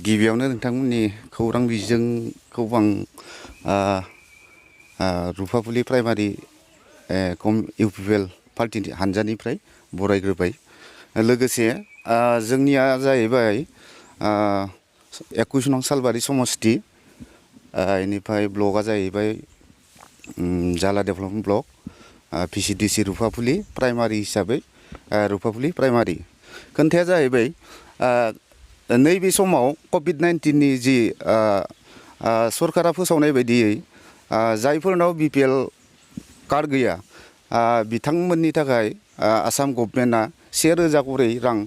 गिबियावनो नोंथांमोननि खौरां बिजोंखौ आं रुफाफुलि प्राइमारि इउपिपिएल पार्टी हानजानिफ्राय बरायग्रोबाय। लोगोसे जोंनिया जाहैबाय 21 नं सालबारि समस्ति, इनिफ्राय ब्लकआ जाहैबाय जाला डेभेलपमेन्ट ब्लक, भिसिडिसि रुफाफुलि प्राइमारि हिसाबै रुफाफुलि प्राइमारि। खोन्थाया जाहैबाय नैबे समाव कभिड-19 नि जि सरकारा फोसावनाय बायदियै जायफोरनाव बिपिएल कार्ड गैया बिथांमोननि थाखाय आसाम गभर्नमेन्टआ 1000 करै रां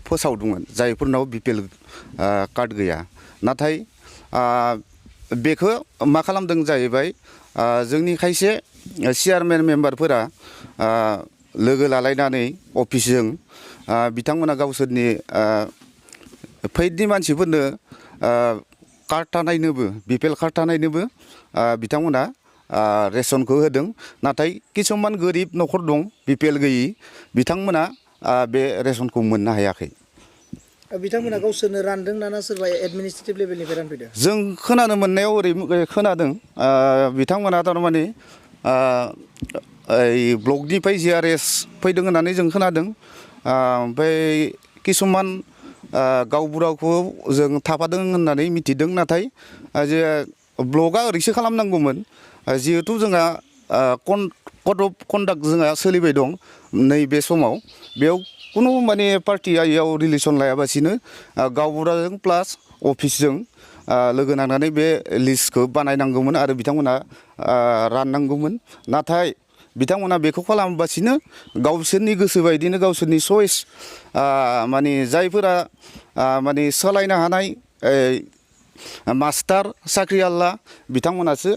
फोसावदोंमोन जायफोरनाव बिपिएल कार्ड गैया। नाथाय बेखौ मा खालामदों जाहैबाय जोंनि खायसे चेयारमेन मेम्बारफोरा लोगो लालायनानै अफिसजों बिथांमोना गावसोरनि फैदनि मानसिफोरनो कार्ड थानायनोबो बिपिएल कार्ड थानायनोबो बिथांमोना रेशनखौ होदों। नाथाय किसुमान गोरिब न'खर दं बिपिएल गैयि, बिथांमोना बे रेशनखौ मोननो हायाखै। बिथांमोना गावसोरनो रानदों ना सोरबा एडमिनिस्ट्रेटिभ लेभेलनिफ्राय रानफैदों? जों खोनानो मोननायाव ओरै खोनादों बिथांमोना थारमाने ब्लकनिफ्राय जिआरएस फैदों होननानै जों खोनादों। ओमफ्राय किसुमान गावबुराखौ जों थाफादों होननानै मिथिदों। नाथाय जे ब्लकआ ओरैसो खालामनांगौमोन, जिहेथु जोंहा कड अफ कन्डाक्ट जोंहा सोलिबाय दं नैबे समाव, बेयाव कुनु माने पार्टिया इयाव रिलेसन लायाबासिनो गावबुराजों प्लास अफिसजों लोगो नांनानै बे लिस्टखौ बानायनांगौमोन आरो बिथांमोना राननांगौमोन। नाथाय बिथांमोना बेखौ खालामाबासिनो गावसोरनि गोसो बायदिनो गावसोरनि चइस माने जायफोरा माने सालायनो हानाय मास्टार साख्रिआवला बिथांमोनासो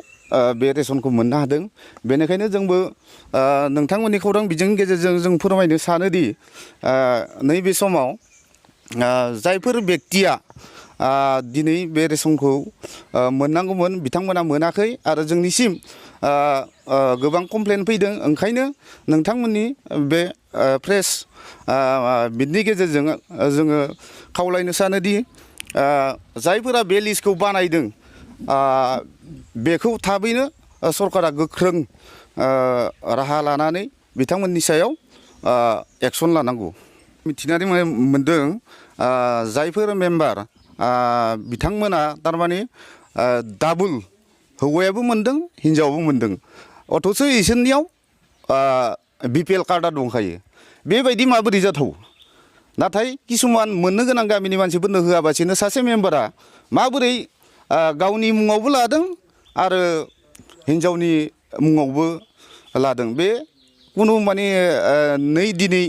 बे रेशनखौ मोननो हादों। बेनिखायनो जोंबो नोंथांमोननि खौरां बिजोंनि गेजेरजों जों फोरमायनो सानोदि नैबे समाव जायफोर बेक्तिया दिनै बे रेशनखौ मोननांगौमोन बिथांमोना मोनाखै आरो जोंनिसिम गोबां कमप्लेन फैदों। ओंखायनो नोंथांमोननि बे प्रेस मिटनि गेजेरजों जोङो खावलायनो सानोदि जायफोरा बे लिस्टखौ बानायदों बेखौ थाबैनो सरकारा गोख्रों राहा लानानै बिथांमोननि सायाव एक्सन लानांगौ। मिथिनानै मोनदों जायफोर मेम्बार बिथांमोना थारमाने डाबल हौवायाबो मोनदों हिन्जावाबो मोनदों, अथ'स' इसोरनियाव बिपिएल कार्डआ दंखायो। बेबायदि माबोरै जाथाव? नाथाय किसुमान मोननो गोनां गामिनि मानसिफोरनो होआबासिनो सासे मेम्बारा माबोरै गावनि मुङावबो लादों आरो हिन्जावनि मुङावबो लादों? बे कुनु माने दिनै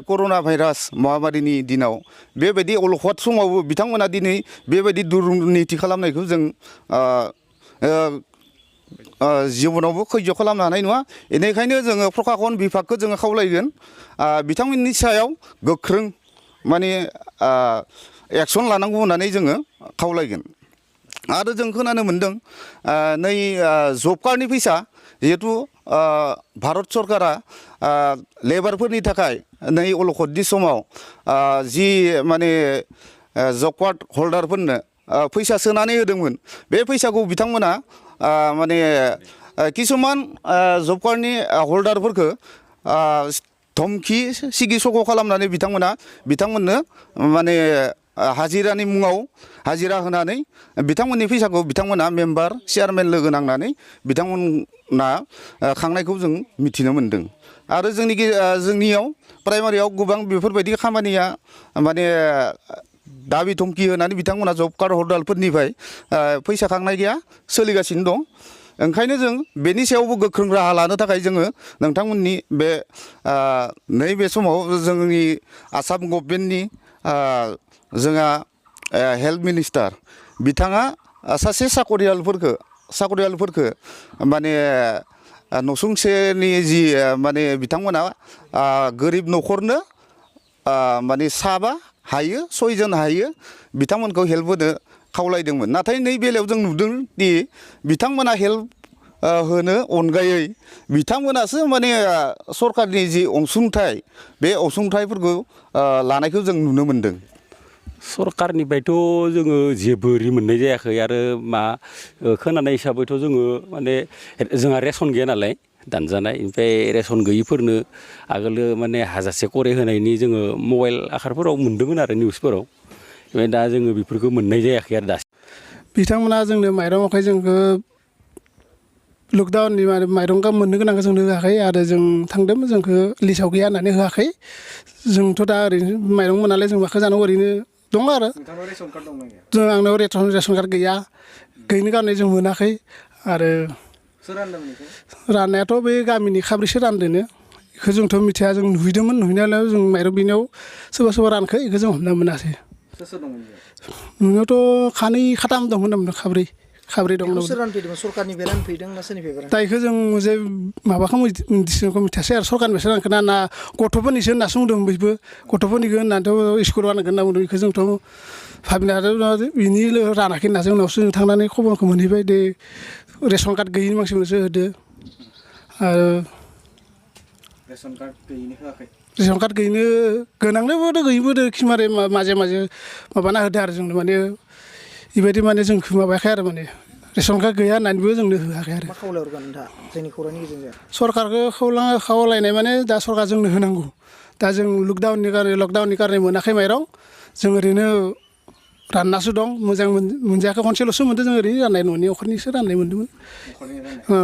कर'ना भाइरास महामारिनि दिनाव बेबायदि अलखद समावबो बिथांमोना दिनै बेबायदि दुर्निति खालामनायखौ जों जिबनावबो खैज्य खालामनो हानाय नङा। बेनिखायनो जोङो प्रखाखन बिभागखौ जोङो खावलायगोन बिथांमोननि सायाव गोख्रों माने एक्सन लानांगौ होननानै जोङो खावलायगोन। आरो जों खोनानो मोनदों नै जब कार्डनि फैसा, जिहेथु भारत सरकारा लेबारफोरनि थाखाय नै अलखदनि समाव जि माने जब कार्ड हल्डारफोरनो फैसा सोनानै होदोंमोन, बे फैसाखौ बिथांमोना माने किसुमान जब कार्डनि हल्डारफोरखौ धमखि सिगि सग' खालामनानै बिथांमोननो माने हाजिरानि मुङाव हाजिरा होनानै बिथांमोननि फैसाखौ बिथांमोना मेम्बार चेयारमेन लोगो नांनानै बिथांमोना खांनायखौ जों मिथिनो मोन्दों। आरो जोंनियाव प्राइमारियाव गोबां बेफोरबायदि खामानिया माने दाबि धमखि होनानै बिथांमोना जब कार्ड हल्डारफोरनिफ्राय फैसा खांनाय गैया, सोलिगासिनो दं। ओंखायनो जों बेनि सायावबो गोख्रों राहा लानो थाखाय जोङो नोंथांमोननि बे नैबे समाव जोंनि आसाम गभर्नमेन्टनि जोंहा हेल्थ मिनिस्टार बिथाङा सासे साकरियालफोरखौ माने नसुंसेनि जि माने बिथांमोना गोरिब न'खरनो माने 7 हायो 6 जन हायो बिथांमोनखौ हेल्प होनो खावलायदोंमोन। नाथाय नै बेलायाव जों नुदों दि बिथांमोना हेल्प होनो अनगायै बिथांमोनासो माने सरकारनि जि अनसुंथाइ बे अनसुंथाइफोरखौ लानायखौ जों नुनो मोनदों। सरकारनिफ्रायथ' जोङो जेबो ओरै मोननाय जायाखै आरो मा खोनानाय हिसाबैथ' जोङो माने जोंहा रेसन गैया नालाय दानजानाय ओमफ्राय रेसन गैयिफोरनो आगोलो माने हाजारसे करे होनायनि जोङो मबाइल आखारफोराव मोन्दोंमोन आरो निउसफोराव ओमफ्राय दा जोङो बेफोरखौ मोननाय जायाखै आरो दासिम बिथांमोना जोंनो माइरं आखाय जोंखौ लकडाउननि माइरं मोननो गोनांखौ जोंनो होआखै आरो जों थांदोंमोन जोंखौ लिस्टआव गैया होननानै होआखै जोंथ' दा ओरैनो माइरं मोनालाय जों माखौ जानांगौ ओरैनो दङ आरो जों आंनाव रेसन कार्ड गैया गैयिनि कारनै जों मोनाखै आरो राननायाथ' बे गामिनि खाब्रैसो रानदोनो बेखौ जोंथ' मिथिया जों नुहैदोंमोन नुहैनायाव जों माइरं बिनायाव सोरबा सोरबा रानखो बेखौ जों हमना मोनासै नुनायावथ' खानै खाथाम दं होनदोंमोन खाब्रै दं सोर रानफैदोंमोन सरकारनिफ्राय रानफैदों ना सोरनिफ्राय दा बेखौ जों जे माबाखौ मिथियासै आरो सरकारनिफ्रायसो रानखो ना गथ'फोरनिसो होनना सोंदों बयबो गथ'फोरनिखौ होननानैथ' स्कुलाव रानगोन होनना बुंदों बेखौ जोंथ' भाबिनो हादों बिनि रानाखै होनना जों उनावसो थांनानै खबरखौ मोनहैबाय दे रेसन कार्ड गैयिनि मानसिफोरनोसो होदो आरो रेसन कार्ड गैयिनो गोनांनोबो गैयिबो खिमारे माजे माबाना होदो आरो जोंनो माने बेबायदि माने जोंखौ माबायाखै आरो माने रेसन कार्ड गैया होननानैबो जोंनो होआखै आरो मा खावलायहरगोन नोंथाङा जोंनि खौरांनि गेजेरजों सरकारखौ खावलायनाय माने दा सरकार जोंनो होनांगौ दा जों लकडाउननि कारनै मोनाखै माइरं जों ओरैनो राननासो दं मोजां मोनजायाखै खनसेल'सो मोन्दों जों ओरैनो राननाय न'नि न'खरनिसो राननाय मोन्दोंमोन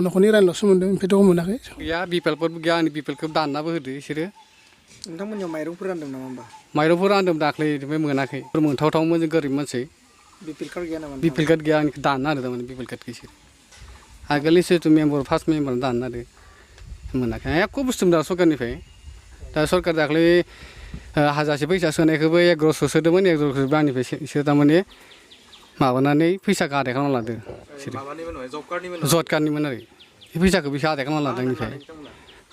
न'खरनि राननायल'सो मोन्दों ओमफ्रायथ' मोनाखै गैया बिपिएलफोरबो गैया आंनि बिपिएलखौ दाननाबो होदो बिसोरो नोंथांमोननियाव माइरंफोर रानदों नामा होमबा माइरंफोर रानदों दाख्लै ओमफ्राय मोनाखै मोनथावथावमोन जों गोरिब मानसि बिपिएल कार्ड गैया नामा बिपिएल कार्ड गैया आंनिखौ दानना होदों थारमाने बिपिएल कार्डखौ इसोर आगोलनिसो मेम्बार फार्स्ट मेम्बार दानना होदो मोनाखै एख' बुस्थु मोना सरकारनिफ्राय दा सरकार दाख्लै हाजारसे फैसा सोनायखौबो 1100 सोदोंमोन 1100 आंनिफ्राय इसोर थारमाने माबानानै फैसाखौ आदाय खालामना लादो जब कार्डनिमोन आरो बे फैसाखौ बिसोर आदाय खालामना लादों आंनिफ्राय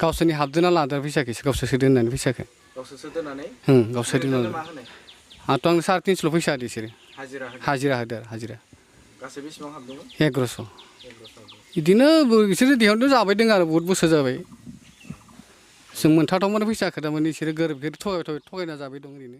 गावसोरनि हाबदोना लादों फैसाखौ गावसोर सोदो होननानै फैसाखौ गावसोर दोननानै आंथ' आं 350 फैसा होदो बिसोरो हाजिरा होदो आरो हाजिरा गासै बेसेबां हाबदोंमोन 1100 बिदिनो बिसोरो दिहुननो जाबाय दं आरो बहुत बोसोर जाबाय जों मोनथावथावमोन फैसाखौ थारमाने बिसोरो गोरिबखौ थगायना जाबाय दं ओरैनो